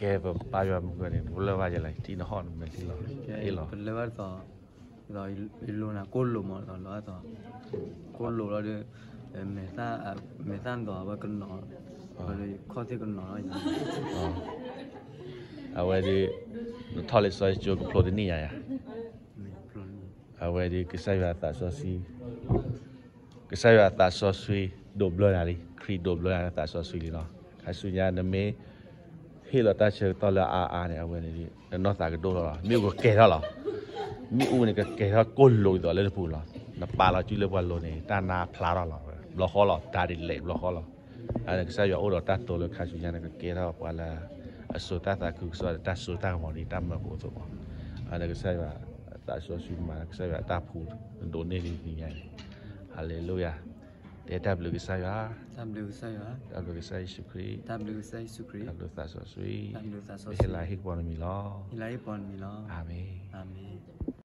ကဲပပၢ်ယွၤမုၢ်ဂီၤန့ၣ် ပလၢၢ်ဘၣ်ယဲလဲၣ် ထံနဟီၣ်နမဲာ်ထံလီၤ အ့ၣ်လီၤ ပလၢၢ်ဘၣ်ဒ်သိး ဒ်သိးယလိနၤကိၣ်လိာ်မး ဒ်သိးလၢအသိး ကိၣ်လိာ်လီၤဒီး မဲာ်သၣ် မဲာ်သၣ်ဒ်သိးအဝဲကနီၤ ခီၣ်သ့ၣ်ကနီၤလီၤ အဝဲဒ် နထီၣ်လံာ်စီဆှံကဖျိတန့ၢ်ယၤယၤ အဝဲဒ်ကစၢ်ယွၤအသးစီဆှံ ကစၢ်ယွၤအသးစီဆှံ ဒိးဘျၢနၤလံ ခရံာ်ဒိးဘျၢနၤလၢသးစီဆှံလံလီၤ ခါဆူညါနမ့ၢ် ဟ့ၣ်လီၤတၢ်ဆၢကတီၢ်လၢအအါအါန့ၣ် အဝဲန့ၣ် နနီၢ်သးကဒိၣ်ထီၣ်လီၤ မ့ၣ်အူကကဲၤထီၣ်လီၤ မ့ၣ်အူန့ၣ်ကကဲၤထီၣ်ကိၣ်လိာ်ဒ်သိးလၢတပူၤလီၤ နပာ်လီၤစုလၢပှၤလိၤန့ၣ် တၢ်နါဖျါထီၣ်လီၤ ဘျီဃီလီၤ တၢ်ဒ်လဲၣ်ဘျီဃီလီၤ အန့ၣ်ကစၢ်ယွၤအိၣ်ဒီးတၢ်တိာ်လၢခါဆူညါန့ၣ် ကကဲထီၣ်ပှၤလၢ အစိၤတၢ်သးခုကစီၣ်ဒီးတၢ်စိတၢ်ကမီၤဒ်တၢ်မၢဖိအသိးမး အန့ၣ်ကစၢ်ယွၤ အသးစီဆှံမၤ ကစၢ်ယွၤအတၢ်ဖှူ ဒိးန့ၢ်လံတနံၤညါအံၤ ဟါလ့လူယၤ တဲတၢ်ဘျုးကစၢ်ယွၤ တၢ်ဘျုးကစၢ်ယွၤ တၢ်ဘျုးကစၢ်ယ့ၣ်ၡူးခရံာ် တၢ်ဘျုးသးစီဆှံ ဟ့ၣ်လၤဟ့ၣ်ကပီၤနမံၤလီၤ အၤမ့ၣ်